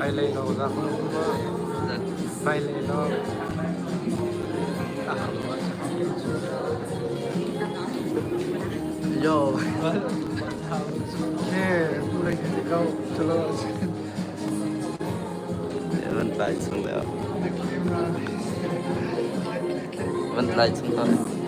Ai lei lo za Ai lei lo. Yo. Van tlai chung deuh. Van tlai chung deuh.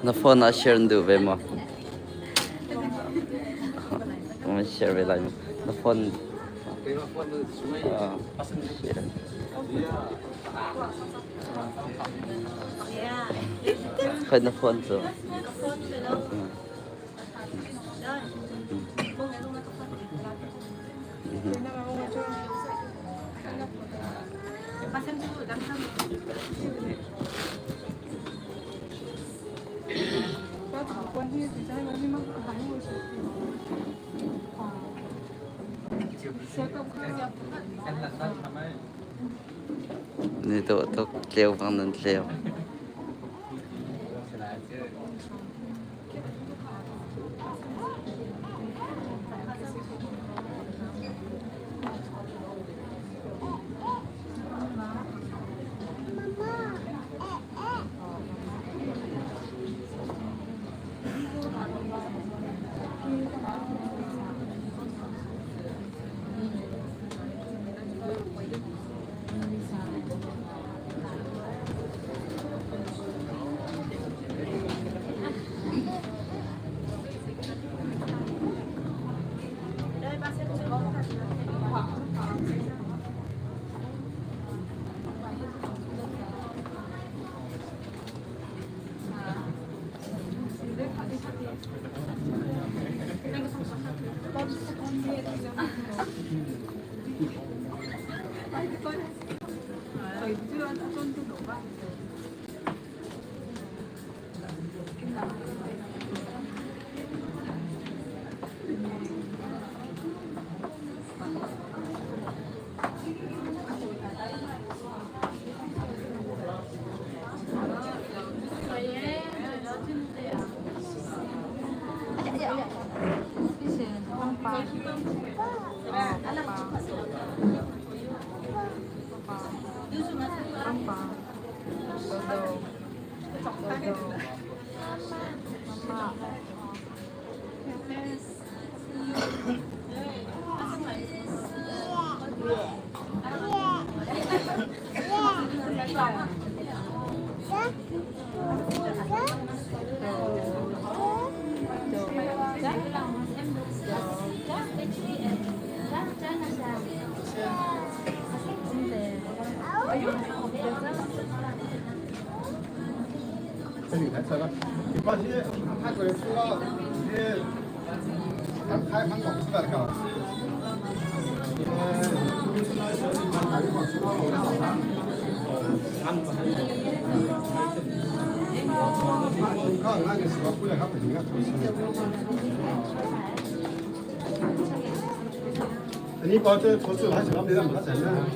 Na phone ah share na duh ve maw? Ma share ve lai maw? Na phone share. Khoi na phone cu? Ni dawh tuk tleu bang nan tleu. 你把这投资还是没让他挣呢？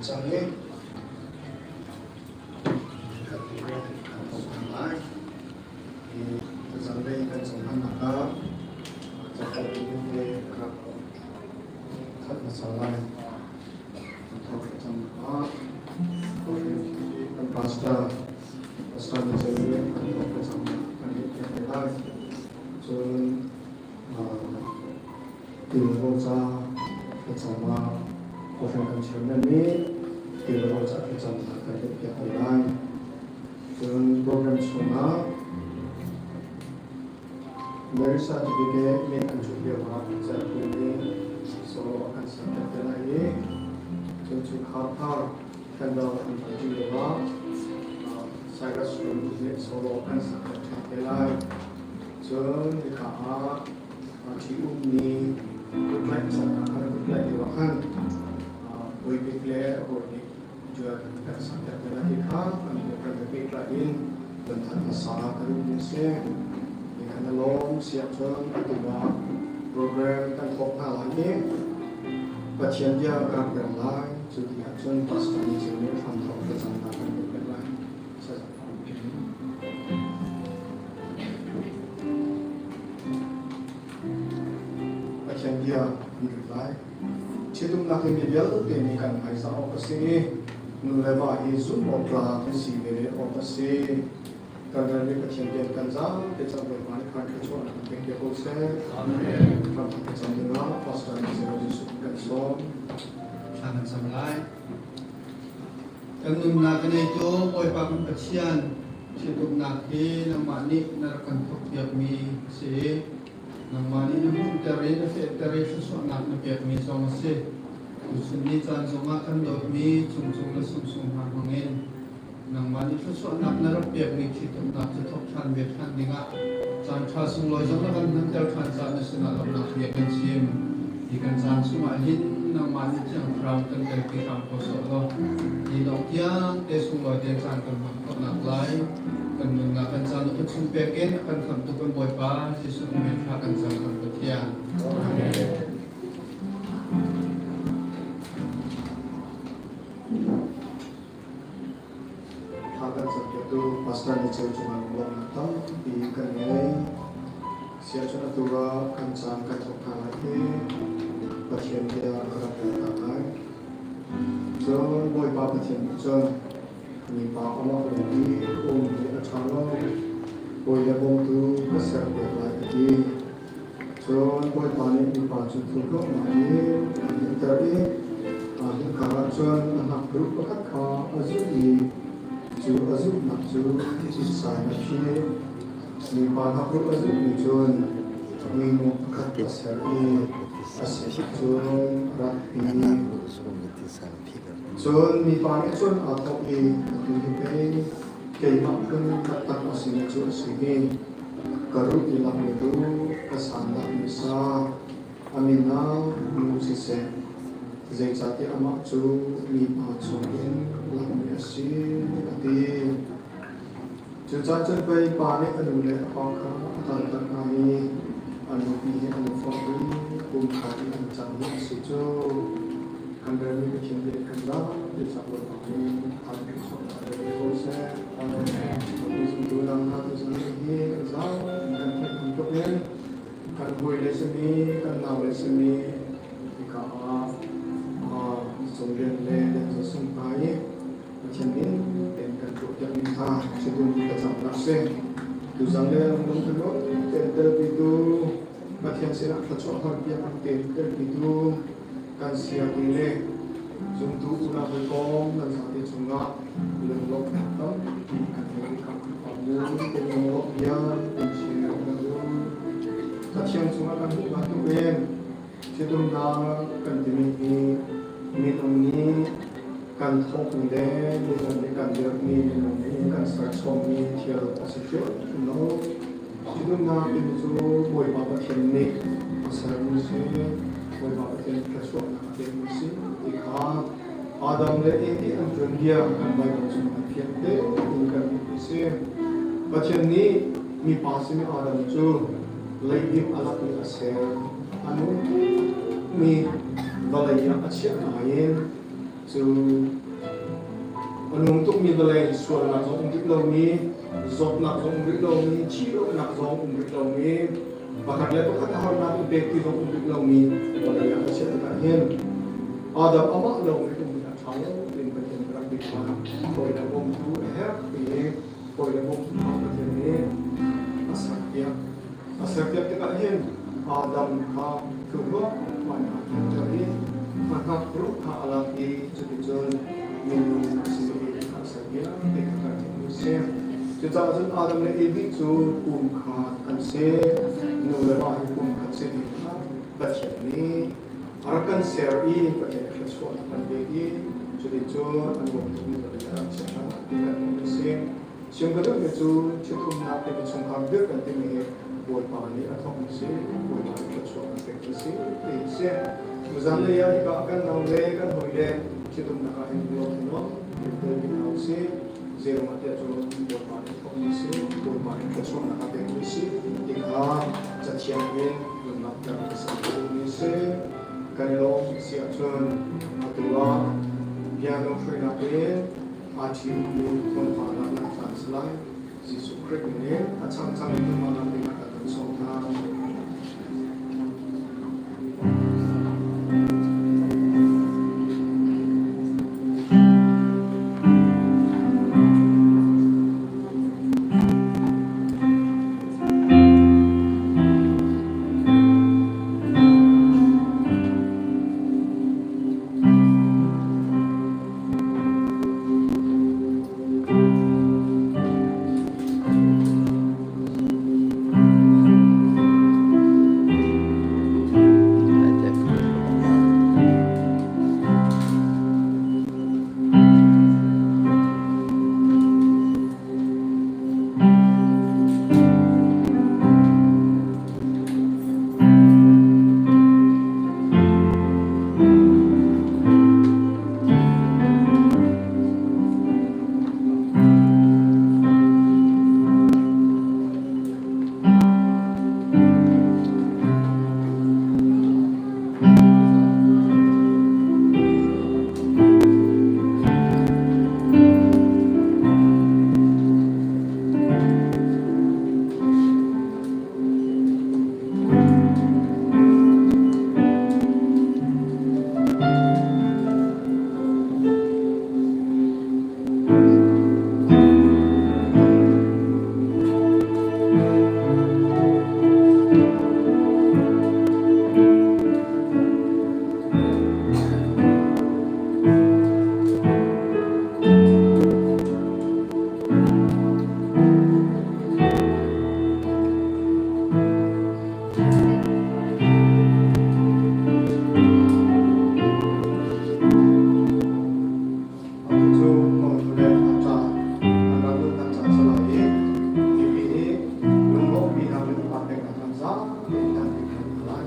cang i kan program kan thawk hna lai. Hi zanlei kan cohlannak ah cathanh te ka rak thanh hmasa lai. Kan thawk cang ah kan pastor pastor nih cun kan thawk cang kan nih te lai. Cun Tilraw ca thlacam ah kawhhran kan chairman nih tilraw ca thlacamnak kan tuahpiak te lai. Cun program chungah marriage certificate min an cut lio ah cerhtu nih solo kan serpiak te lai i cun chungkhar thar candle an hman lio ah Cyrus Room nih solo kan serpiak ṭhan te lai. Cun hika ah ṭhi-ummi kutlaih can ah khan kutlaih lio ah khan bawibik le hawi nih juan kan sakter te lai ti kha an kan pehtlai in kan thanh hmasa ka duhmi a si. Hi khan a lawm si ahcun atu ah program kan thawk hna lai i Pathian bia ka rak rel lai. Cu ti ahcun pastor nih cun nih hramthawk thlacamnak kan pek lai. Pathian bia an lut lai. Ṭhitumnak hi mi vialte nih kan hmaizah awk a si i nu le va hi zumh awk tlak an si ve awk a si. Kan ral nih Pathian bia kan zapi cang Bawipa nih khan thluachuahnak kan pek te ko seh. Amen. Ram kan cam dingah Pastor nih Zero Jesuh kan sawm. Thla kan cam lai. Kan nunnak a neitu Bawipa kan Pathian ṭhitumnak hi nangmah nih na rak kan thawkpiakmi a si i nangmah nih na hmunhter i na fehter i thluachuahnak na pekmi zong a si. Tuchun ni caan zongah kan dawtmi Cungcung le Sungsung hna hmangin nangmah nih thluachuahnak na rak pekmi ṭhitumnak cu thawk ṭhan ve ṭhan dingah caan ṭha sunglawi zong na kan hmanter ṭhan caah na sinah lawmhnak bia kan chim. Hi kan caan chungah hin nangmah nih Thiang Thlarau kan telpi hram ko sawh law hi dong tiang te sunglawi te caan kan hman khawhnak lai kan nunnak kan caan na chung pek in a kan khamtu kan Bawipa Jesuh min thla kan cam kan Pathian. Amen. Thla kan campiaktu Pastor Ni Ceu cungah lunglawmhnak tampi kan ngei. Siahcun atu ah kan caan kan thawk hna lai i Pathian bia ka rak rel hna lai. Cun Bawipa Pathian nih cun mipa amah lawng i um hi a ṭha lo, hawi le bawmtu ka serpiak lai a ti. Cun Bawipa nih mipa cu thurhnawmhnak in a hninter i aa hngilh karah cun a hnakruh pakhat kha a zulh i cu a zulhnak cu thisa in a phih. Mipa hnakruh a zulhmi cun minu pakhat a ser i a sin cun a rak pi. Cun mipa nih cun aa thawh i atu hi pei keimah phun taktak a simi cu a si hi. Ka ruh i lakmi cu ka san lakmi sa, a min ah nu siseh, zeicahtiah amah cu mipa chungin lakmi a si, a ti. Cucaah cun pei pa nih a nu le a pa kha a kaltak hna i a nupi he an i fonh i kum khat in an cang hi a si cu. Kan relmi Pathian bia kan zapi sak Bawipa nih an kan sawmnak re ko seh. Zumtu dang hna tu zong hi kan zau kan theih bantuk in kan hawi le simi kan nau le simi hika ah cungrian le lian sung hna i Pathian min ten kan tuah piak mi hna sidum ka cam si. Tuzan le lung kan ten telpitu Pathian sinah thluachuah hal piak an ten telpitu kan sianginn le zumtu unau hawikom nan zate cungah lunglawmhnak tampi kan ngei i Khrihfabu kan lunglawmh bia kan chim kan um. Pathian cungah kan hmuh bantukin ṭhitumnak kan timi hi minung nih kan thawkmi le minung nih kan dirhmi minung nih kan serchommi thil a si hrim lo. Ṭhitumnak timi cu Bawipa Pathian nih a sermi si, Bawipa Pathian thluachuahnak a pekmi si ti kha Adam le Eve nih an ṭuan bia kan Baibal chungah fiang tein kan hmuhmi si. Pathian nih mipa simi Adam cu leidip a lak i a ser. A nungmi vawlei ah a chiah nain Cu a nung tukmi vawlei sualnak zong um rih lomi, zawtnak zong um rih lomi, thihlohnak zong um rih lomi, pakhat le pakhat a harnak i pek ti zong um rih lomi vawlei ah a chiah tikah hin Adam amah lawng i um a ṭha lo tiin Pathian rak bik kha hawi le bawmtu a herh ti i hawi le bawmtu kha Pathian nih a serpiak. A serpiak tikah hin Adam kha thuhluak hmai ah a i a hnakruh kha a lak i cuticun minung a si i a serpiak ti kha kan theih a si. Cucaah cun Adam le Evi cu kum khat an si. Nu le va hi kum khat si ti kha Pathian nih a rak kan ser i Pathian thluachuahnak kan pek i cuticun an bawmtu vawlei ah chiah hna ti kan hmuh a si. Chim ka duhmi cu ṭhitumnak timi chungkhar dirh kan timi hi Bawipa nih a thawkmi si, Bawipa nih thluachuah kan pekmi si ti hi si. Tuzan lei ah hika kan nau le kan hawi le ṭhitumnak ah hin lawm nuam tel ding hna usih. Zeiruangah tiah cun Bawipa nih thawkmi si, Bawipa nih thluachuahnak a pekmi si ti kha Cathiang in nunnak ter a si mi si. Kan i lawm si ahcun atu ah bia lunghrainak in aa ṭhimmi tlawmpal ah nan caan si lai. Jesuh Khrih nih a changchang in tuahnak dingah kan kan sawm hna. Cu mawtu le a ṭa an rak nunnak ca a si lai i mipi nih lunglawmhmi hna le upat peknak kan zapi in kan pek hna lai.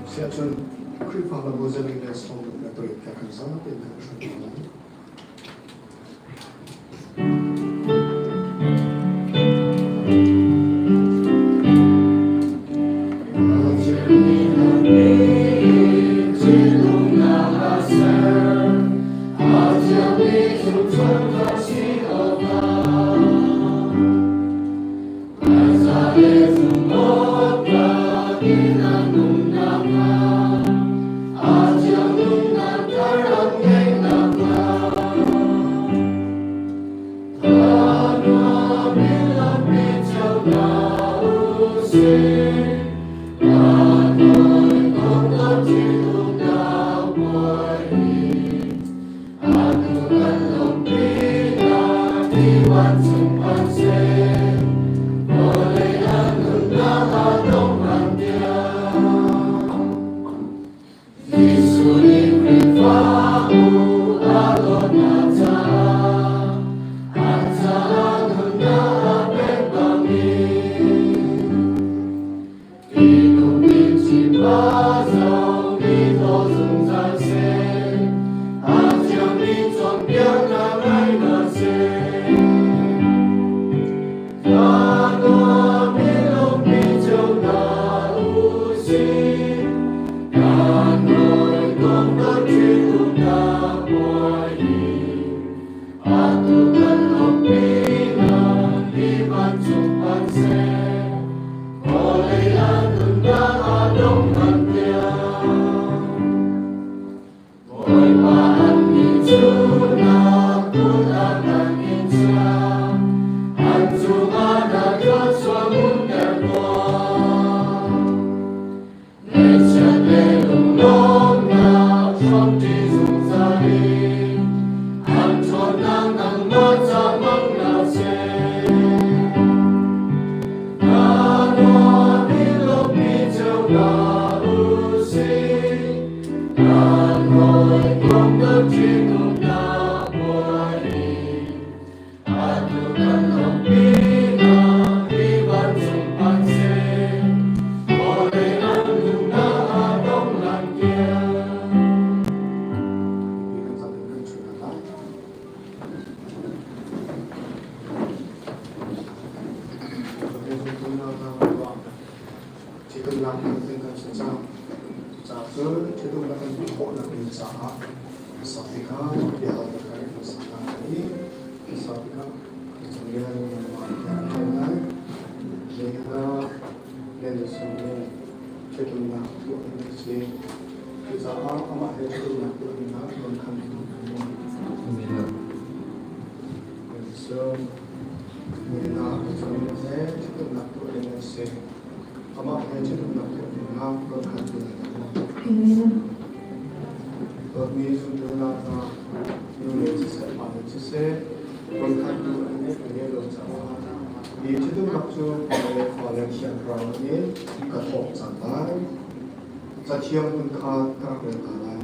Siahcun Khrihfa labu zeling le sawm le toih tiah kan zapi in kan hram hna lai. Cun ṭhitumnak kan tuah khawhnak ding caah hmasa bik ah biahalnak kan i hmasa hna i hmasa bik ah cunglian nangmah bia kan hal lai. Nihin ah nan sung in ṭhitumnak tuah ding a si. Cucaah amah he ṭhitumnak tuah dingah nawn khan tu kan ngei. Kan sung nihin ah cunglian he ṭhitumnak tuah ding a si. Amah he ṭhitumnak tuah dingah nawn khan tu kan ngei. Dawtmi zumtu hna, nu le siseh, pa le siseh, rawlkhantu an ngeih an ngeih lo caah hi ṭhitumnak cu pa le fale Thiang Thlarau nih ka thawk cang lai. Cathiang hmun kha ka rak rel hna lai.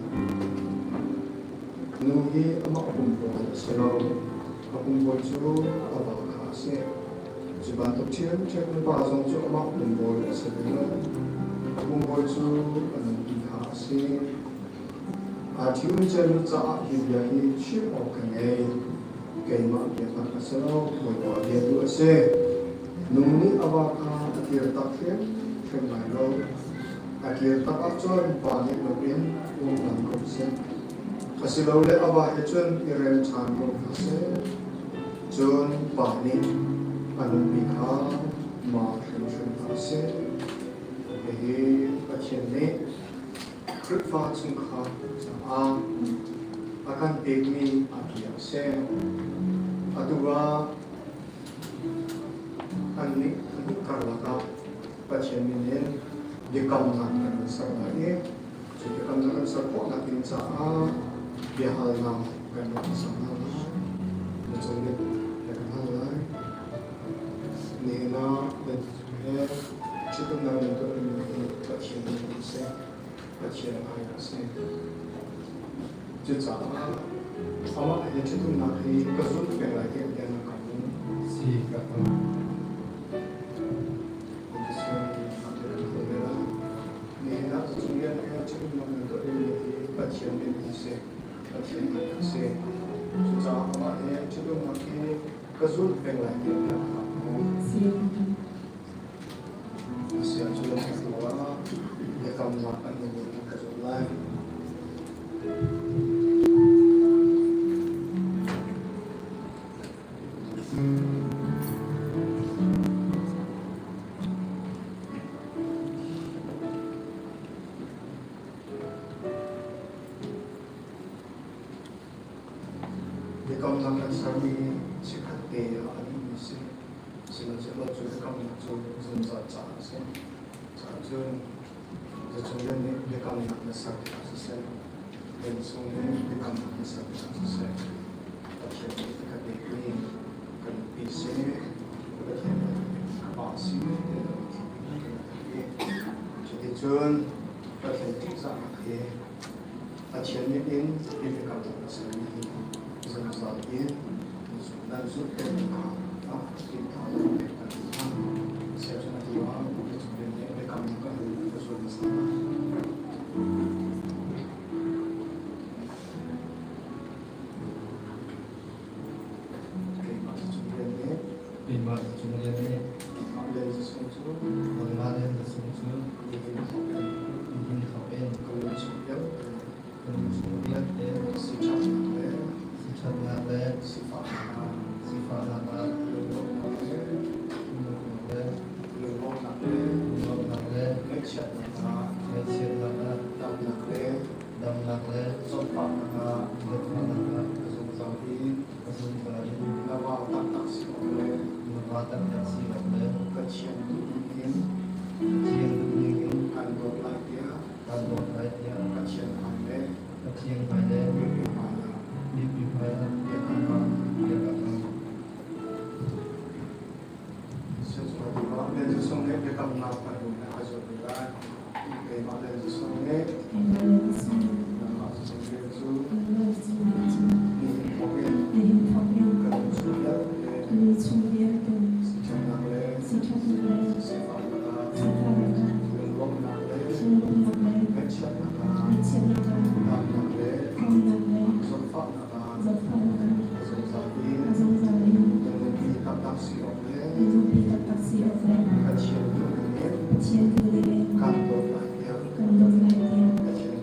Nu hi amah pumpuan a si lo, a pumpuan cu a va kha a si. Cu bantuk ṭhiamṭhiam in pa zong cu amah pumbawi a si ve lo. A pumbawi cu a nupi kha a si. Aa ṭhium ciami caah hi bia hi chim awk ka ngei. Keimah bia hmanh a si lo, Bawipa bia tu a si. Nu nih a va kha a kir tak hrimhrim lai lo. A kir tak ahcun pa nih loin um lan ko seh. Asilole a va he cun i rem ṭhan ko hna seh. Cun pa nih a nupi kha ma hrimhrim hna seh. Hihi Pathian nih Khrihfa chungkhar caah a kan pekmi a bia a si. Atu ah annih karlak ah Pathian min in biakamnak kan ser lai i cu biakamnak kan ser khawhnak ding caah biahalnak kan rak ser hna lai. Na cung nih bia kan hal lai. Nihin ah nan he ṭhitumnak nan tuah dingmi hi Pathian min a si. Pathian ai a si. Cucaah amah he ṭhitumnak hi ka zulh peng lai tiah bia na kam. Si ka kam. Nihin ah cunglian he ṭhitumnak nan tuah dingmi hi Pathian min a si. Pathian ai a si. Cucaah amah he ṭhitumnak hi ka zulh peng lai tiah bia na kam. Si ka kam. Asia cu ah biakamnak an in ka zulh lai. Biakamnak kan sermi chikkhat te ah a dihmi si. Sihmanhsehlaw cu biakamnak cu zungzal caah a si. Caah cun zacung nih biakamnak na ser tikah siseh, riansung nih biakamnak na ser tikah siseh, Pathian nih a ka pekmi ka nupi si, Pathian nih a ka pekmi ka pa si ti na i cuticun Pathian ṭihzahnak he Pathian nih in hi biakamnak na sermi hi zungzal in nan zulh peng kha Keimah cung rian nih nangmah le na sung cu nihin thawk in ka lung chung vialte siṭhatnak le sifahnak ah lunglawmhnak le ngaihchiatnak ah damnak le zawtfahnak ah a zungzal in na va taktak si awk le Pathian duhning in Pathian duhning in kan dawt lai tiah kan dawt lai tiah Pathian hmai le Pathian hmai le mipi hmaiah mipi hmaiah bia ka kam. Bia ka kam. Keimah le Jesuh nih Keimah le Jesuh nih nangmah Jesuh rian cu nangmah Jesuh rian cu nihin thawk in nihin thawk in ka lung chung vialte ka lung chung vialte siṭhatnak le siṭhatnak le sifahnak ah sifahnak ah lunglawmhnak le lunglawmhnak le ngaihchiatnak ah ngaihchiatnak ah damnak le damnak le zawtfahnak ah zawtfahnak ah a zungzal in a zungzal in na nupi taktak si awk le na nupi taktak si awk le Pathian duhning in Pathian duhning in kan dawt lai tiah kan dawt lai tiah Pathian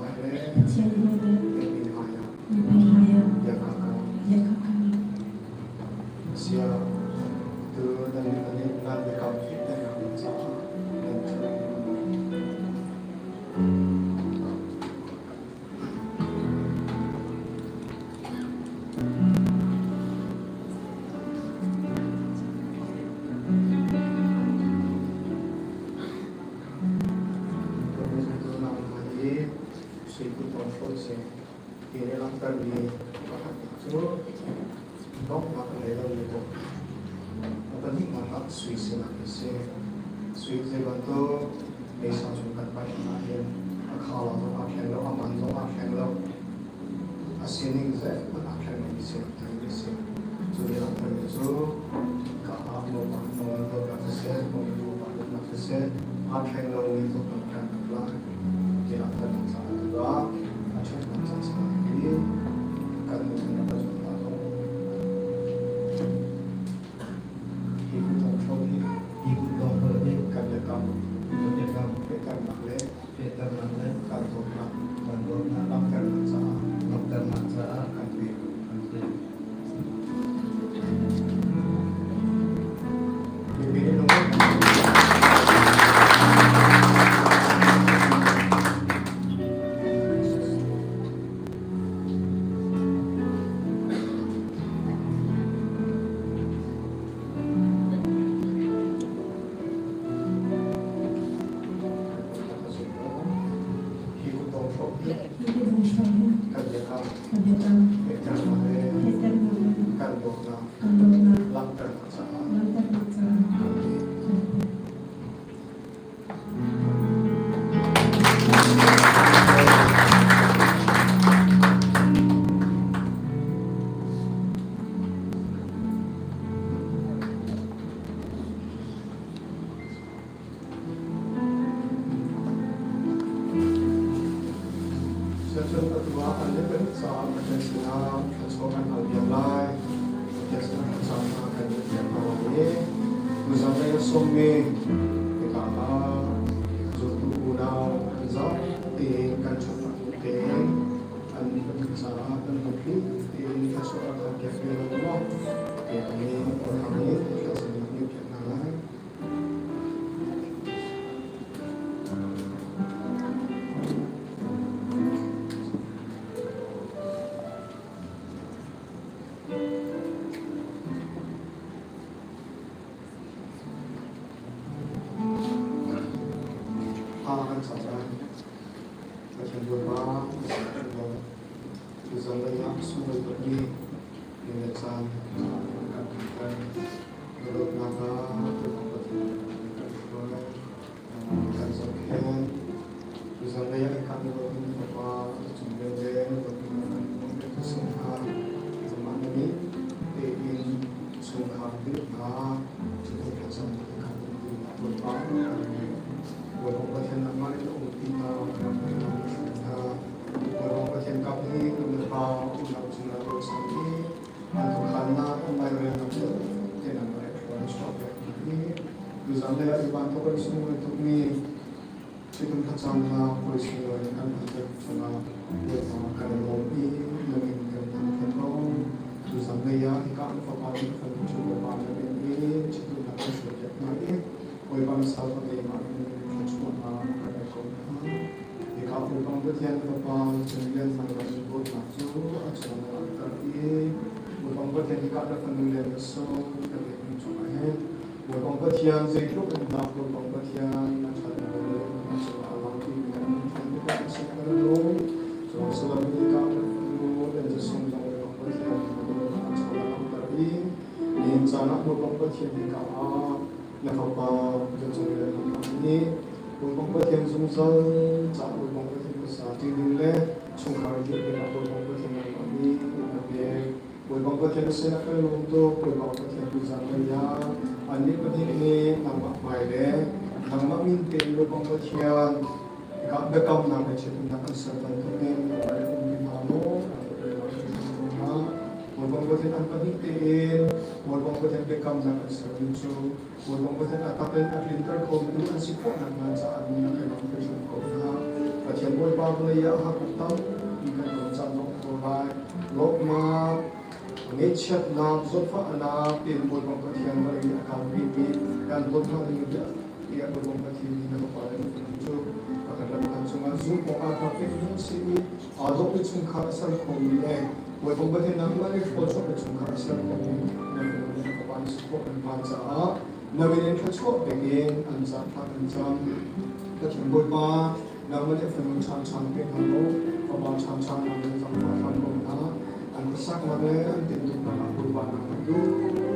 hi sui kut tawng hrawl si. Hi nih langhtermi pakhatnak cu donghnak a ngei lomi dawtnak. A pahnihnak ah sui sinak a si. Sui zei bantuk meisa chung kan paih ahhin a khao zong aa thleng lo, a man zong aa thleng lo. A sining zeihmanh aa thleng lomi sinak a si. Cu nih langhtermi cu ka ah mawpa nawl dawtnak siseh, mawpa dawtnak siseh, aa thleng lomi dawtnak kan lai ti langhternak caah tu ah a ṭhatnak ca hi kan nun a zungzal lo. Hi kut tawng hi Hi kut tawng hi kan biakam kan biakam fehternak le fehternak le kan dawtnak kan dawtnak langhternak caah langhternak caah kan pek. Kan pek. Mipi nih lungrualnak. Hi kut tawng hrawk hi Hi kut tawng hrawk hi kan biakam kan biakam fehternak le fehternak le kan dawtnak kan dawtnak langhternak caah langhternak caah kan pek. Kan pek. Siacun atu ah an le pahnih caah Pathian sinah thluachuah kan hal piak lai. Pathian sinah thlacamnak kan i piak hna lai i tuzan lei a sawmmi hika ah zultu unau an zapi kan ṭhatnak tein an pahnih caah kan lungtli tein thluachuah rak hal piak ve lo maw tiah i Abraham nih thlacamnak nih piak hna lai. Thla kan cam lai. Pathian Bawipa, na sin kan lawm. Tuzan lei ah sunglawi tukmi ni le caan kan kan na dawtnak ah tuah Pathian kan hruai kan zohkhenh. Tuzan lei ah kan dawtmi Fapa cung le le dawtmi kan kan sungha nangmah na nih tein chungkhar dirh hna cutu thlacam kan Bawipa Bawipa Pathian nangmah nih na umpi hna ram hna Bawipa Pathian kap hi nulepa unau cungah ruahchan i an khuakhannak an lairelnak vialte nangmah nih thlua na chuah piak hna i tuzan lei ah i bantuk an sunglawi tukmi Cutum thlacamnak puai sunglawi kan hmanter cungah Bawipa kan i lawm i na min kan thangṭhat ko. Tuzan lei ah hika an fapa nih fanu cu Bawipa na min i ṭhitumnak kan hruaipiak hna i Bawipa na salpa keimah in thluachuahnak kan ei ko hna. Hika Bawipa Pathian Fapa cung lian nangmah in dawtnak cu a cung na langhter i Bawipa Pathian hika na fanu le na sung ka biakinn cungah hin Bawipa Pathian zeitluk in dah Bawipa Pathian na ṭhatnak le na cungah a lang timi an thiam tikah an sin kan lung. Cun Solomon ka fanu le Jesuh zong Bawipa Pathian na dawtnak a chaw langhter i nihin caan ah Bawipa Pathian hika ah na fapa Jesuh le nangmah nih Bawipa Pathian zungzal ca Bawipa Pathian hmasa ṭi ding le chungkhar dirh ding ah Bawipa Pathian nangmah nih na pek. Bawipa Pathian sinah kan lawm tuk. Bawipa Pathian tuzan lei ah annih pahnih nih nangmah hmai le nangmah min tein Bawipa Pathian biakamnak le chiatnak an ser bantukin nangmah le ummi hna maw hna Bawipa Pathian an pahnih tein Bawipa Pathian biakamnak an sermi cu Bawipa Pathian a tak in a tlinter khotu an si khawh nakhnga caah min a kan langhter hram ko hna. Pathian Bawipa vawlei ah hakuk tampi kan ton caan zong ko lai. Lawmhnak, ngaihchiatnak, zawtfahnak tiin Bawipa Pathian vawlei a kan pimi kan ton hna ding tiah Bawipa Pathian nih na fapa le na fanu cu a kan lamkhan cungah zumh awk aa tlak ding an si i aa dawhmi chungkhar a ser khomi le Bawipa Pathian nangmah nih thluachuah na chungkhar a ser khomi na fanu le na fapa an si khawh an hmaan caah na min in thluachuah pek in an cah thla kan cam. Pathian Bawipa, Nangmah nih fanu ṭhaṭha pe hna law fapa ṭhaṭha nang in zaangfah hram ko hna. An khuasaknak le an tintuknak ah Bawipa nang duh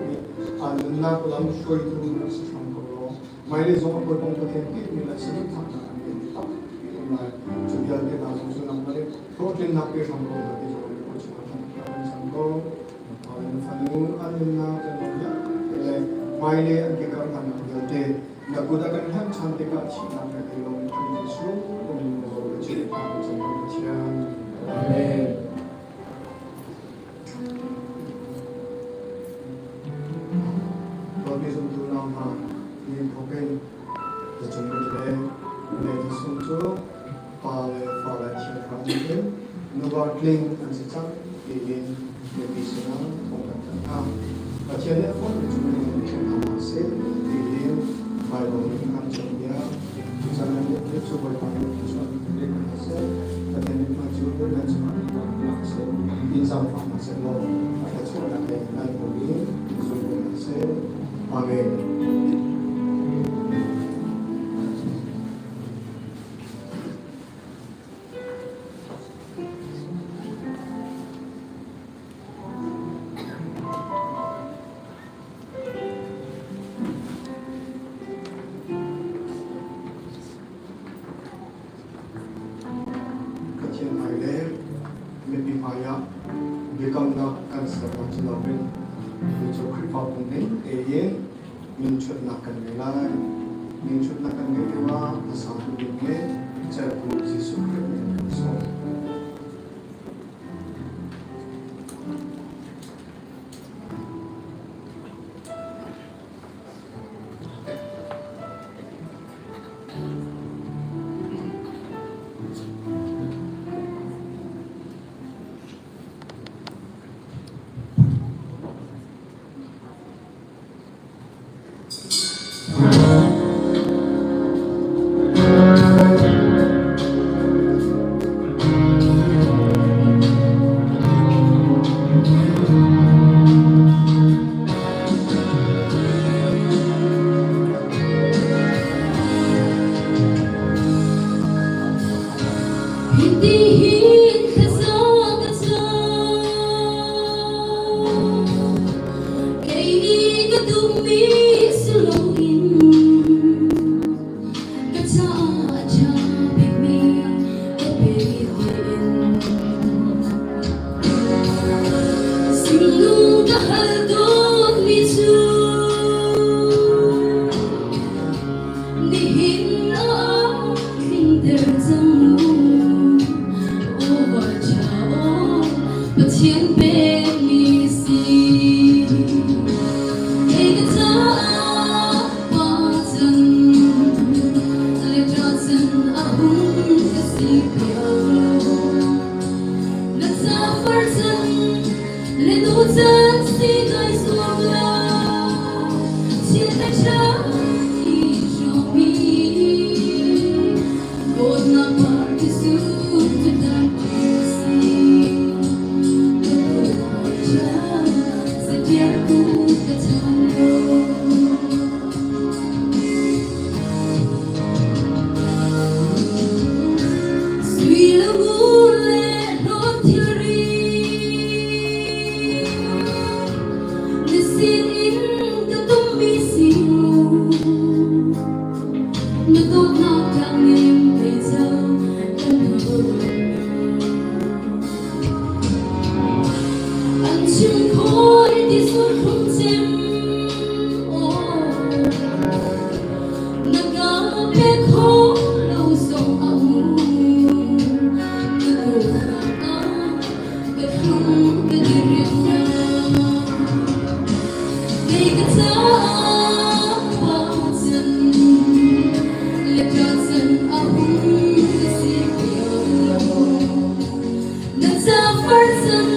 nih an nunnak lam hruaitu na si hram ko law hmailei zong ah Bawipa Pathian tinhmi le saduhthahnak an ngeih tampi um lai. Cu vialte hna zong cu nangmah nih hlawhtlinnak pe hram ko hna ti zong in khua chungah kan cam ko. Na fanu an nunnak kan vialte le hmailei an ke kar hnanak vialte na kut a kan hlanh ṭhan tikah thihnak kan ei lomi Khrih Jesuh na min nawl ka chim hna kan Pathian. Amen. Dawtmi zumtu nau hna, nihin thawk in na cung kan le le Jesuh cu pa le fa le Thiang Thlarau nih hin nuva tling an si cang tiin mipi sinah thawng kan thanh hna. Pathian nih a forhmi cu minung nih ṭhen hna hlah seh tiin Baibal nih a kan cawnpiak. Cucaah nan nih cu Bawipa nih thluachuah in pe ko hna seh. Pathian nih hmai cu nan cungah lihnak lak seh, in zaangfah hna seh law a thluachuahnak he nan hmuh i zul ko hna seh. Amen. Pathian hmai le mipi hmaiah biakamnak kan sernak si loin cu Khrihfabu ning tein minchutnak kan ngei lai. Minchutnak kan ngeih lioah hmasa ding le cerhtu Jesuh Khrih min kan sawm. Hitihin thlacam ka cam, kei nih ka duhmi si loin ka caah a ṭha bikmi ka pe tiin. Sinlung ka hal tawnmi cu Nihin ah tlingter cang mu. Aw ṭha aw Pathian pekmi si. Kei ka caah pa can le ṭa can a hung ka si piak lo. Na ca far can le nu can si kai zuam lo. Chiat le ṭha ti hrawmi dawtnak par Jesuh cu dan si. Ka dawt ṭha zapiar ku ka chan lo. Sui le ngun le hlawn thilri na sinin ka tummi si mu. Na dawtnak tlangnem kei cang kan hmu. An chim khawi ti sulhlum cem aw na ka pe kho lo zong a um na dawtnak ah ka thlung ka diriam na kei ka caah pa can le ṭa can a hung ka si piak lo. Na cafar cang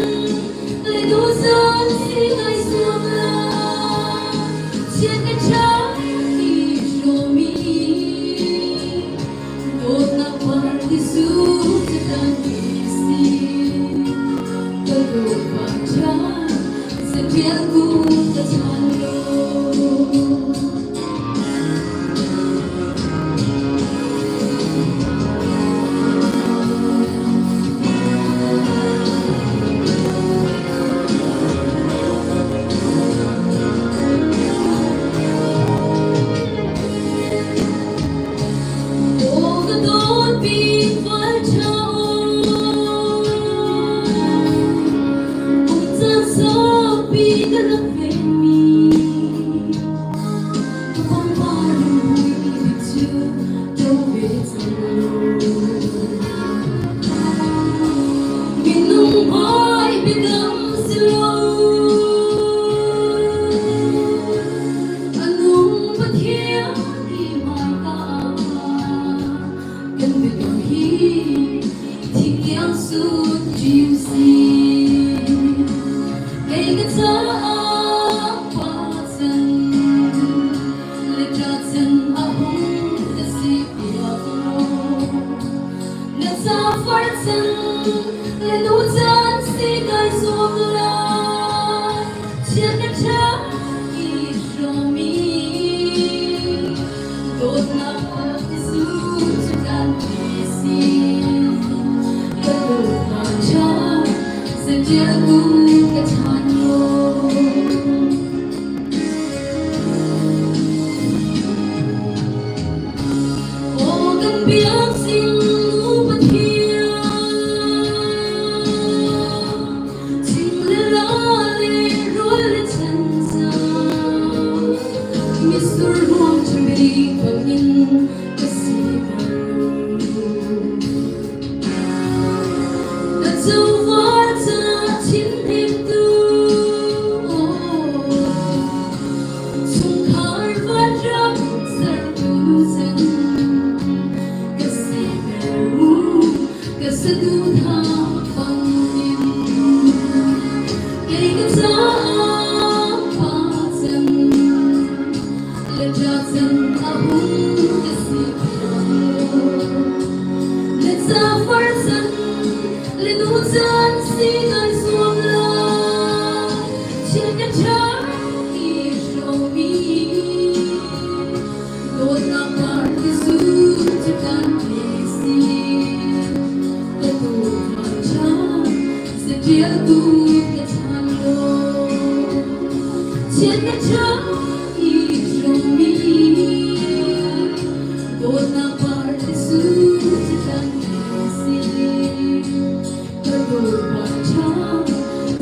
le duhzan si ngai zuam la chiat ka ṭha ti hrawmi dawtnak par Jesuh cu kan si ka dawtpa ṭha zapial ku ka chan lo. Jesuh si. Kei ka caah pa can le ṭa can a hung ka si piak law. Na ca far can le nu can si kai zuam lai. Chiat na ṭha i hrawmi dawtnak Jesuh cu kan si. Ka dawtnak ṭha zetial tu ka chan law. Aw kan biak sing u Pathian, Ching le ra le rual le chan cang, Misur ruang ṭhami bangin ka si ko. Na covar ca thinhimtu, Chungkhar vanram sertu cun ka siter u, ka saduhthah bangin. Kei ka caah pa can le ṭa can a hung ka si Le cafar can le nu can si kai zuam lai. Chiat ka ṭha i hromi dawtnak par Jesuh cu kan si. Ka tuukhan ṭha zaṭialtu ka chan law. Chiat ka ṭha i hromi dawtnak par Jesuh cu kan si. Ka tuukhan ṭha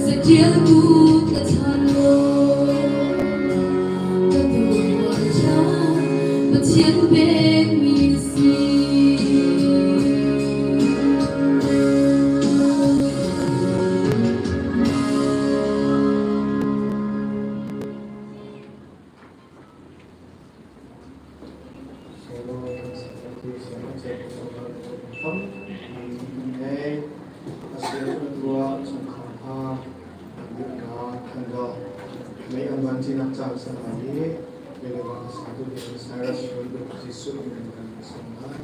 zaṭialtu ka chan law. Ka tuukhan ṭha Pathian pekmi na si. Solo kan sak ti solo che solo tam ngei asio tua chungkhar hna an dirhnak an do mei an van cinak caan san lai i Belewa satu Cyrus Jesuh in kan som lai.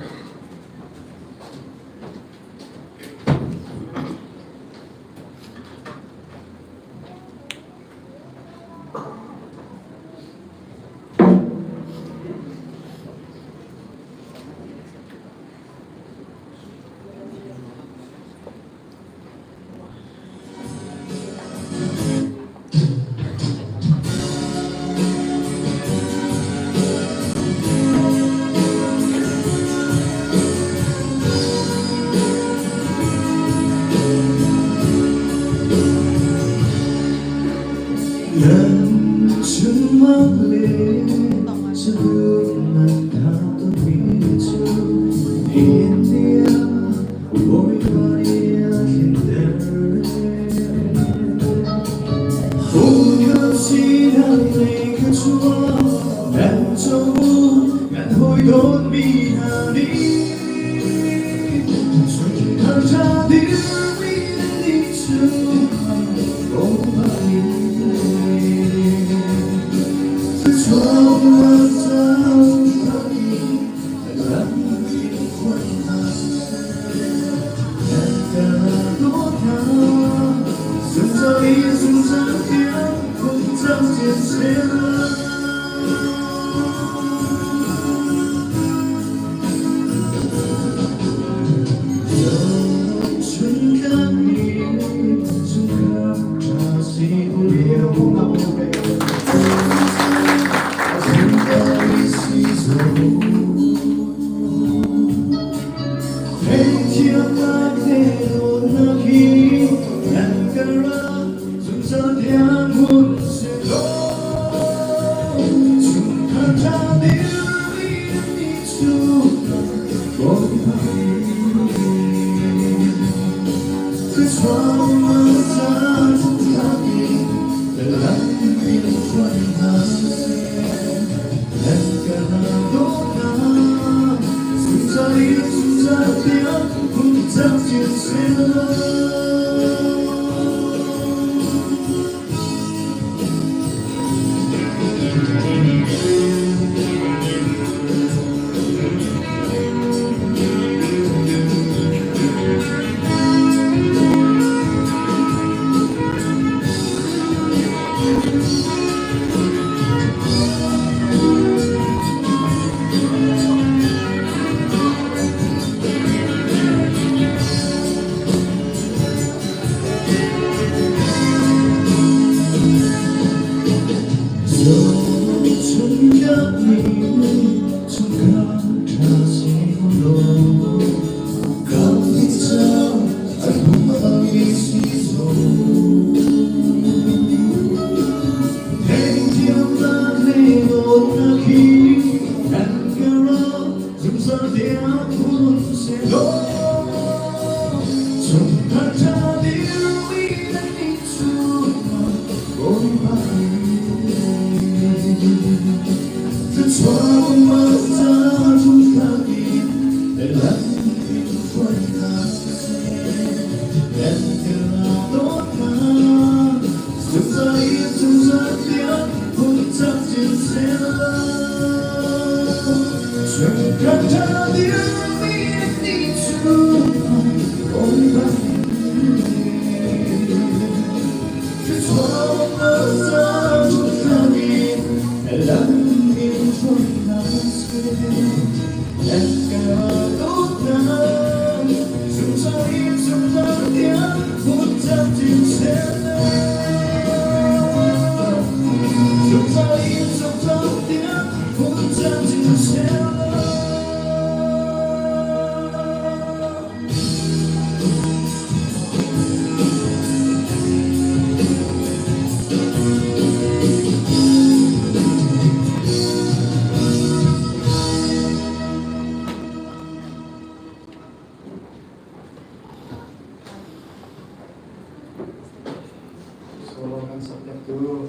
Solo kan sakpiaktu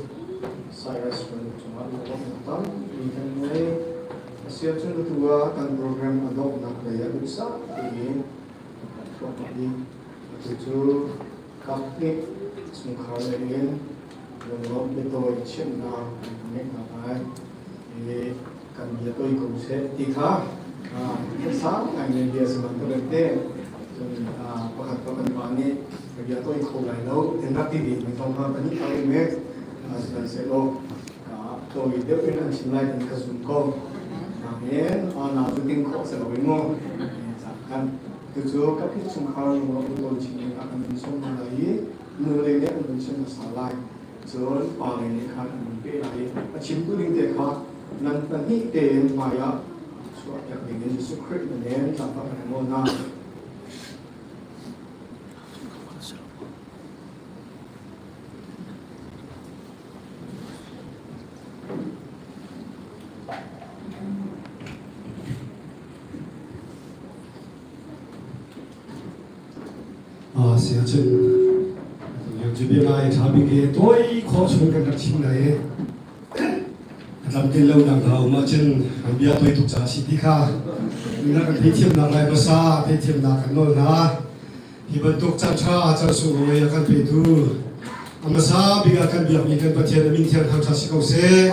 Cyrus Run cungah lawmhnak tampi kan ngei. A si ahcun atu ah kan program a donghnak lei ah duhsah tein kan tuah i atu cu kaphnih chungkhar lei in lunglawmh biatawi chimhnak kan ngeih hna lai. I kan bia tawi ko seh ti kha sang ngai ngai bia si bantuk te cun pakhat pa kan pa nih ka bia tawi kho lai lo tin rak ti ve mi thong ha pahnih pa in me sihmanhsehlaw tawi deuh in an chim lai tin ka zum ko nain na cu ting khawh si lo in mu kan tucu ka phi chungkhar lung lo tawi chin ding ah kan in som hna lai i nu le nih an vun chim hmasa lai cun pa lei nih khan an vun peh lai i a chimtu ding te kha nan pahnih tein hmai ah chuahpiak ding in Jesuh Khrih min in zaangfah kan nawl hna. Si ahcun cu bia ngai ṭha bik i tawi khawh chung kan rak chim lai i a tlamtlin lonak hna um ahcun kan bia tawi tuk caah si ti kha na kan theithiamnak lai hmasa theithiamnak kan nawl hna. Hi bantuk caan ṭha caan sunglawi a kan petu a hmasa bik ah kan biakmi kan Pathian a min thiang thangṭhat si ko seh.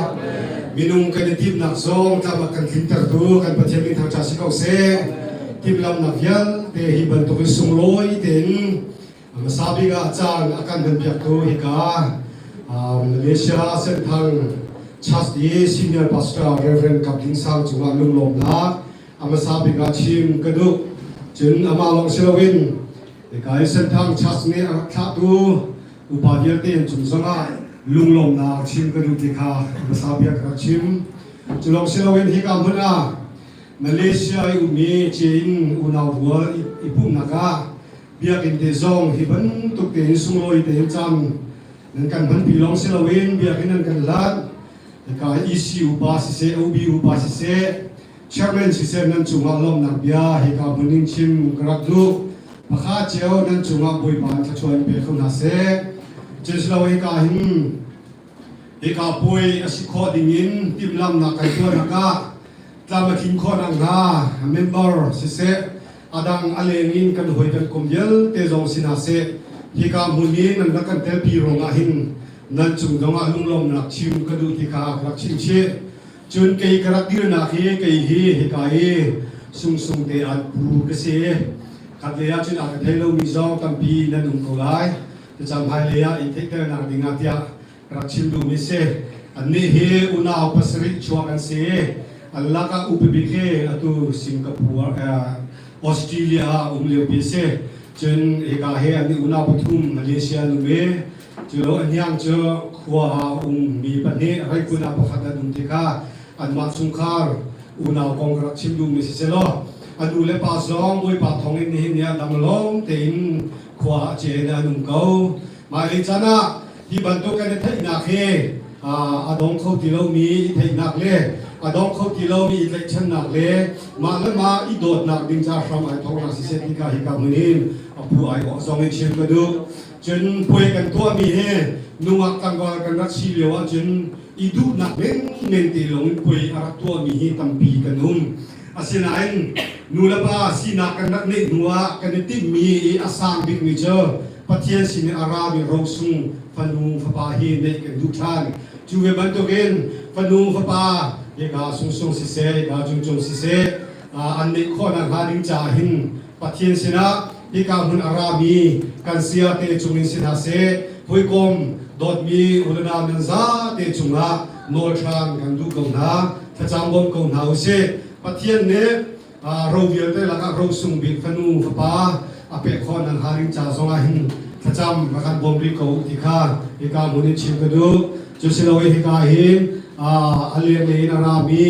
Minung kan i timhnak zong tlam a kan tlintertu kan Pathian min thangṭhat si ko seh. Timhlamhnak vialte hi bantuk in sunglawi tein a hmasa bik ah caan a kan hmanpiaktu hika Malaysia Senthang Church i Senior Pastor Reverend Kap Ding Sang cungah lunglawmnak a hmasa bik ah chim ka duh. Cun amah lawng si loin hika i Senthang Church nih a rak thlahtu upa vialte an cung zongah lunglawmnak chim ka duh ti kha hmasa bia ka rak chim. Cu lawng si loin hika hmun ah Malaysia i ummi Chin unau rual i pumhnak ah biakinn te zong hi bantuk tein sunglawi tein cam nan kan hmanpi lawng si loin biakinn nan kan hlat. Hika EC upa siseh, OB upa siseh, Chairman siseh nan cungah lawmhnak bia hika hmun in chim ka rak duh. Pakhat cio nan cungah Bawipa in thluachuah in pe kho hna seh. Cun silo hika hin hika puai a si khawh dingin timhlamhnak kan tuahnak ah tlam a tlin khawh nakhnga member siseh. Adang a leng in kan hawi kan kom vialte zong si hna seh, hika hmun i nan rak kan telpi ruangah hin nan cung zongah lunglawmnak chim ka duh ti kha ka rak chim chih. Cun kei ka rak dirnak hi kei hi hika i sungsung te an pu ka si. Khat lei ah cun a ka thei lomi zong tampi nan um ko lai. Cucam hmailei ah i theihternak dingah tiah ka rak chim duhmi si. Annih hi unau pasarih chuak an si. An lakah upa bik hi atu Singapore, Australia ah um liopi a si. Cun hika hi annih unau pathum Malaysia an um i culo a hniang cu khua ah a ummi pahnih Raikun ah pakhat an um ti kha anmah chungkhar unau kong ka rak chim duhmi si selaw a nu le pa zong Bawipa thawng in nihin ni ah dam lawng tein khua ah ce in an um ko. Hmailei caan ah hi bantuk kan i theihnak hi a dong kho ti lomi i theihnak le a dong kho ti lomi i tlaihchannak le mah le mah i dawtnak ding ca hram ai thawknak siseh ti ka hika hmun in a phu ai awh zong in chim ka duh. Cun puai kan tuahmi hi nungak tlangval kan rak si lio ahcun i duhnak menmen te lawng in puai a rak tuahmi hi tampi kan um. Asinain nulepa sinak kan rak neih hnu ah kan i timhmi i a sang bikmi cu Pathian sin i a rami rosung fanu fapa hi neih kan duh ṭhan. Cu ve bantukin fanu fapa hika sungsung siseh, hika cungcung siseh, an neih khawhnak hnga ding caah hin Pathian sinah hika hmun a rami kan sayate cungin si hna seh, hawikom dawtmi unau nan zate cungah nawl ṭhan kan duh ko hna. Thlacam bawm ko hna usih. Pathian nih ro vialte lakah ro sung bik fanu fapa a pek khawh nan haring ca zongah hin thlacam rak kan bawm rih ko ti kha hika hmun in chim ka duh. Cu si lo i hika hin a leng lei in a rami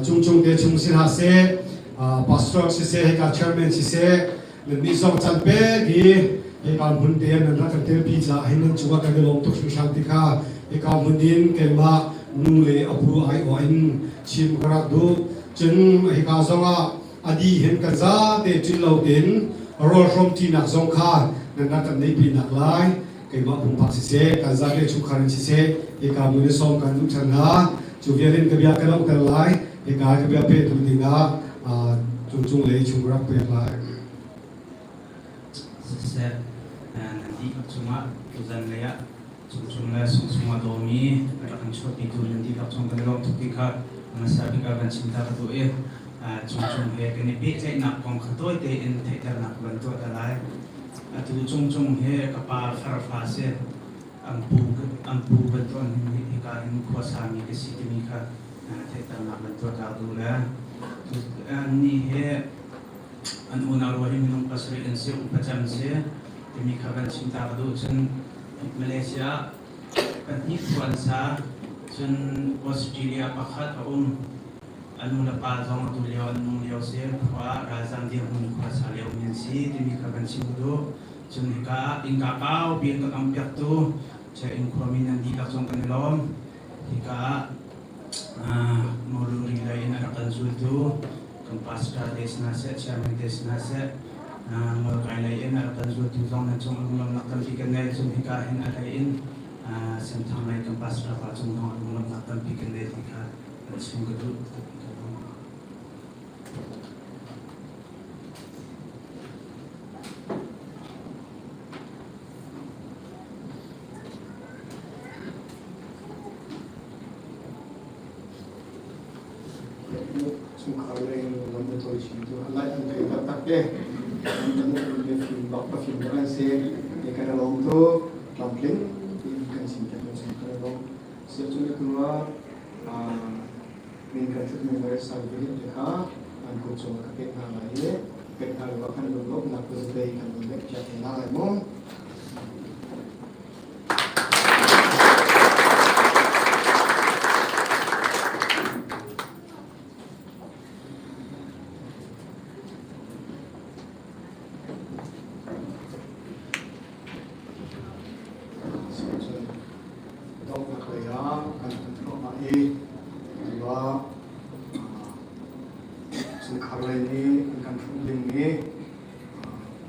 cungcung te chung si hna seh, pastor siseh, hika chairman siseh, nannih zong can pek i hika hmun te nan rak kan telpi caah hin nan cungah kan i lawm tuk hringhran ti kha hika hmun in keimah nu le a pu aiawh in chim ka rak duh. Cun hika zongah a di hin kan zate ṭin lo tein rawl hrawmṭinak zong kha nan rak kan neihpinak lai. Keimah pumpak siseh, kan zate chungkhar in siseh, hika hmun i sawm kan duh ṭhan hna. Cu vial in ka bia ka donghter lai. Hika ka bia pehtu dingah cungcung lei chung rak pek lai. Siseh, nan dihlak cungah tuzan lei ah cungcung le sungsung a dawmi rak kan chuahpitu nan dihlak cung kan i lawm tuk ti kha hmasa bik ah kan chim ta ka duh i cungcung he kan i pehtlaihnak kong kha tawi tein theihternak ka van tuah ta lai. Atu cungcung he ka pa farfa si an pu an pu bantuk an hika hin khuasami ka si timi kha theihternak van tuah ta duh le annih he an unau rual hi minung pasarih an si upa cem si timi kha van chim ta ka duh. Cun Malaysia pahnih khua an sa, cun Australia pakhat a um. A nu le pa zong atu lio an nung lio si, khua ralzam dirhmun khua sa lio mi an si timi kha van chim ka duh. Cun hika innka kau piin ka kam piaktu che inn khuami nan dihlak zong kan i lawm. Hika ah Mawluri lei in a rak kan zultu kan pastor te si hna seh, chairman te si hna seh, ngolkai lei in a rak kan zultu zong nan cung lunglawmhnak tampi kan ngei. Cun hika hin a hlei in Senthang lei kan pastor pa cung zong lunglawmhnak tampi kan ngei ti kha kan chim ka duh. Chungkhar leng lam na cawi chin cu lai an thei taktak te. An kan bia fim bak pa fim bak an si. Ni kan lawm tu tlamtling tiin kan sin te kan chung kan lawm. Sia cu na tu ah min kan thut mi le sal bi te kha an kut cung ka pek hna lai i pek hna lo kan lunglawmhnak kuzadei kan in lek piak hna lai mu. Donghnak lei ah kan hun thluahmah i tiva chungkhar lei nih an kan hruh ding i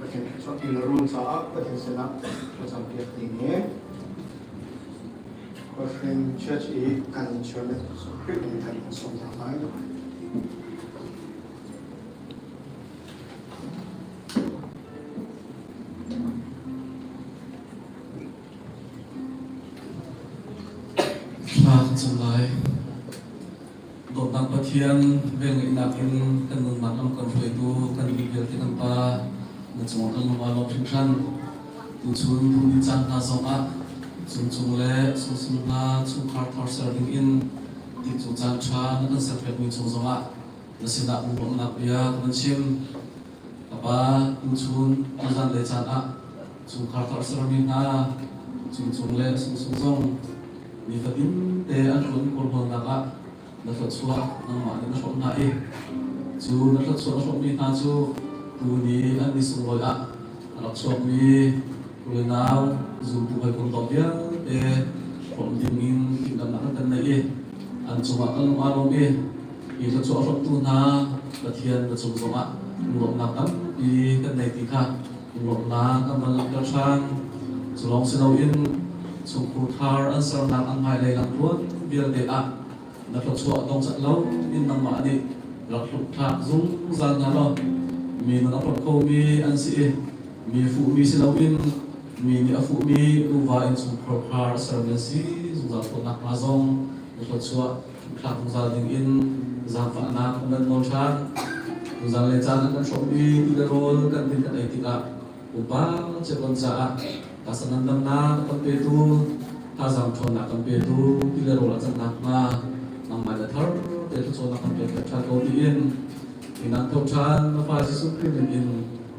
Pathian thluachuah ti le rawl caah Pathian sinah thlacam piak ding i Khuahring Church i kan chairman Khrih in kan sawm hna lai. Kan cam lai. Dawtnak Pathian, velngeihnak in kan nunnak lam kan hruaitu kan mi vialte kan Pa, na cungah kan lung aa lawm hringhran. Tuchun ni caan hna zongah cungcung le sungsung hna chungkhar thar ser ding in tikcu caan ṭha na kan serpiakmi cung zongah na sinah lunglawmhnak bia kan chim. Ka Pa, tuchun tuzan le caan ah chungkhar thar sermi hna cungcung le sungsung zong nifatin te an ṭuan kawlhawlnak ah na thluachuah nangmah nih na hrawmh hna i cu na thluachuah na hrawmhmi hna cu tuni an ni sunglawi ah a rak chuakmi unau zumtu hawikom dawt vialte hrawmh ding in timhlamhnak an kan neih i an cungah kan lung aa lawm i hi thluachuah hrawmhtu hna Pathian na cung zongah lunglawmhnak tampi kan nei ti kha lunglawmhnak kan van langhter ṭhan. Cu lawng si loin chungkhur thar an sernak an hmailei lamtluan vialte ah na thluachuah dong cat lo in nangmah nih rak hluk-thlak zungzal hna law mi nun a hlawt khomi an si i mi fuhmi si loin mi nih a fuhmi nuva innchungkhar khar a sermi an si zungzal khawh nakhnga zong na thluachuah thlak zungzal ding in zaangfahnak kan van nawl ṭhan. Tuzan le caan an kan hrawmh i ti le rawl kan din kan ei tikah pupa ciakon caah taksa ngandamnak a kan petu, thazaang ṭhawnnak kan petu ti le rawl a can nakhnga nangmah le thar te thluachuahnak kan pek ṭhan ko tiin inang tho ṭhan na fa Jesuh Khrih min in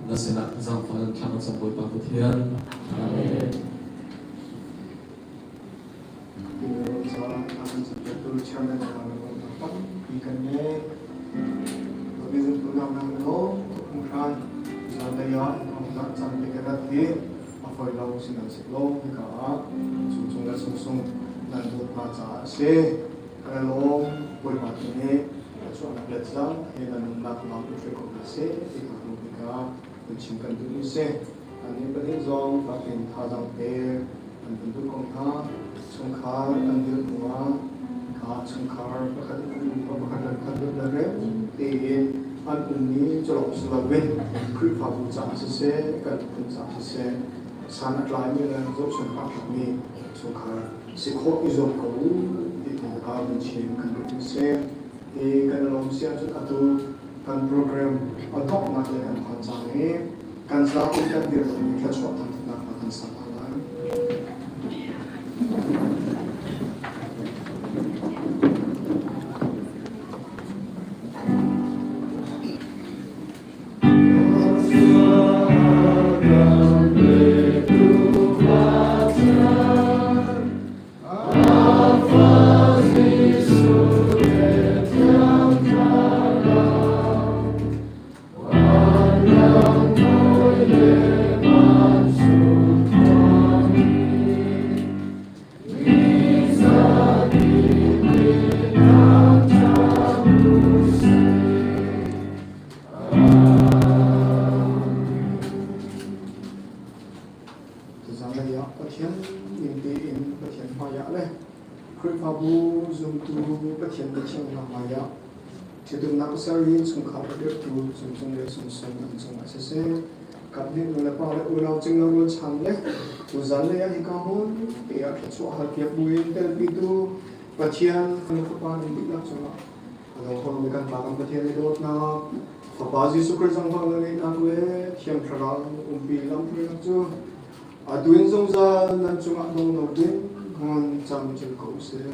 na sinah zaangfah in thla kan cam Bawipa Pathian. Amen. Chairman tampi kan ngei. Zanlei ah dah caan te ka rat hi a fawi lo sihmanhsehlaw hika ah chungchung le sungsung nan dawt hna caah a si. Kan i lawm Bawipa tu nih a chuahnak let zang he nan nunnak lam in hruai ko hna seh ti kha hnu bik ah kan chim kan duhmi si. Annih pahnih zong fakin thazaang pek an kan duh ko hna. Chungkhar an dirh hnuah kha chungkhar pakhat pakhat le pakhat le rem tein an ummi cu si loin Khrihfabu caah siseh, kan miphun caah siseh, san a tlaimi le zohchunh a tlakmi chungkhar si khawh i zuam ko u ti kha kan chim kan duh mi si. Hi kan i lawm si ahcun atu kan program a donghnak le kan phan cang i kan zapi kan dirhmun thluachuah thangthatnak hna kan sak hna lai. Tuzanlei ah Pathian ning tein Pathian hmaiah le Khrihfabu zumtu Pathian biathiangnak hmaiah ṭhitumnak ser in chungkhar a dirhtu cungcung le sungsung an cungah siseh, kaphnih nulepa le unau cingla rualchan le tuzanlei ah hika hmun te ah thluachuah halpiak buin telpitu Pathian kan Fapa nan dihlak cungah a dong khomi kan Pa kan Pathian i dawtnak Fapa Jesuh Khrih zangfah le ngeihnak le Thiang Thlarau umpi lamhruainak cu atu in zungzal nan cungah dong lo ding ngan camcin ko seh.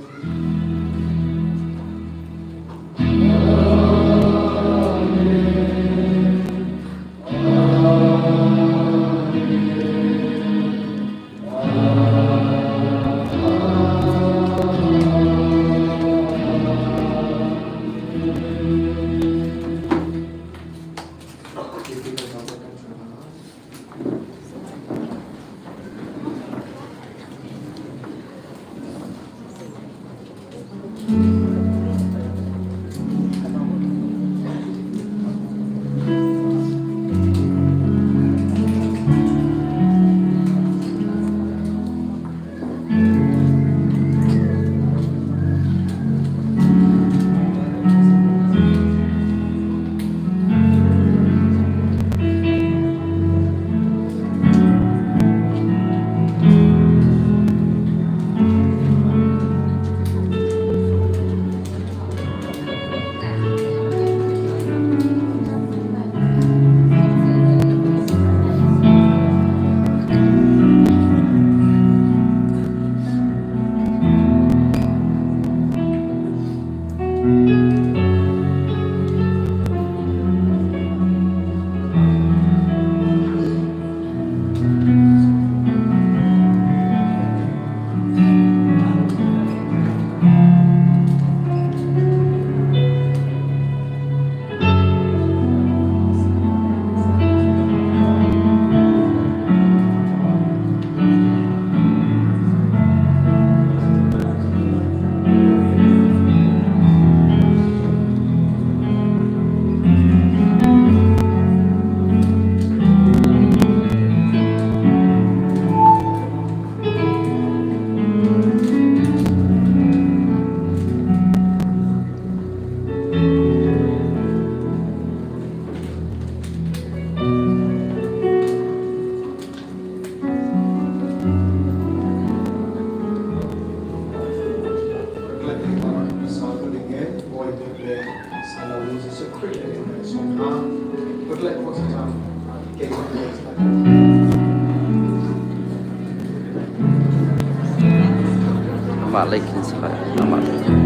Amah lei khin si lai. Amah lei.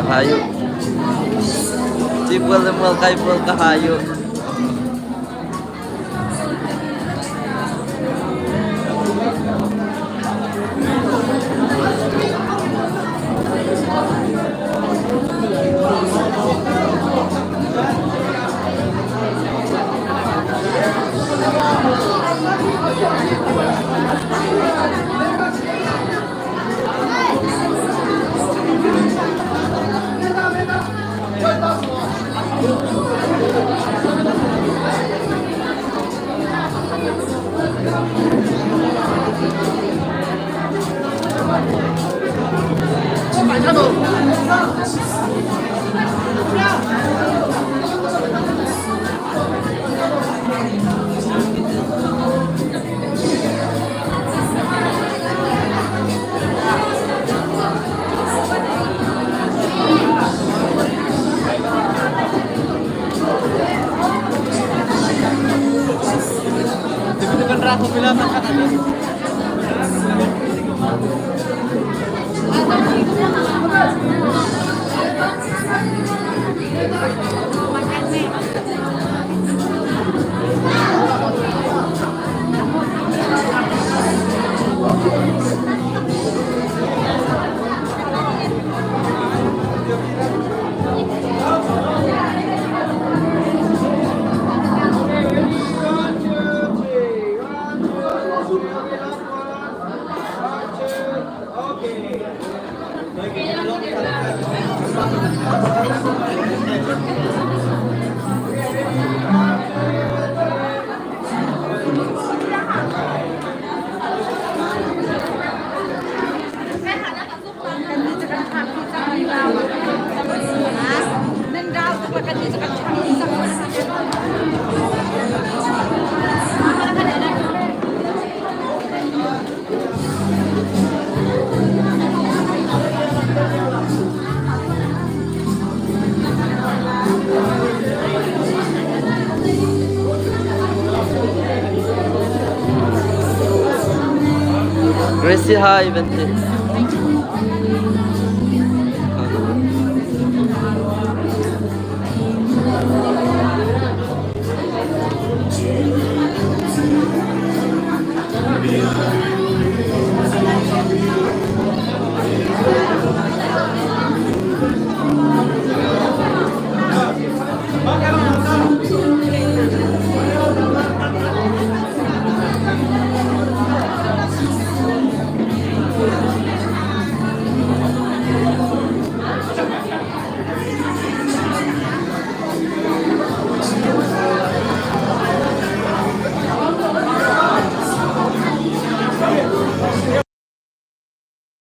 Hayo. Di bual mual kai bual ka hayo. Gracie hi van ti.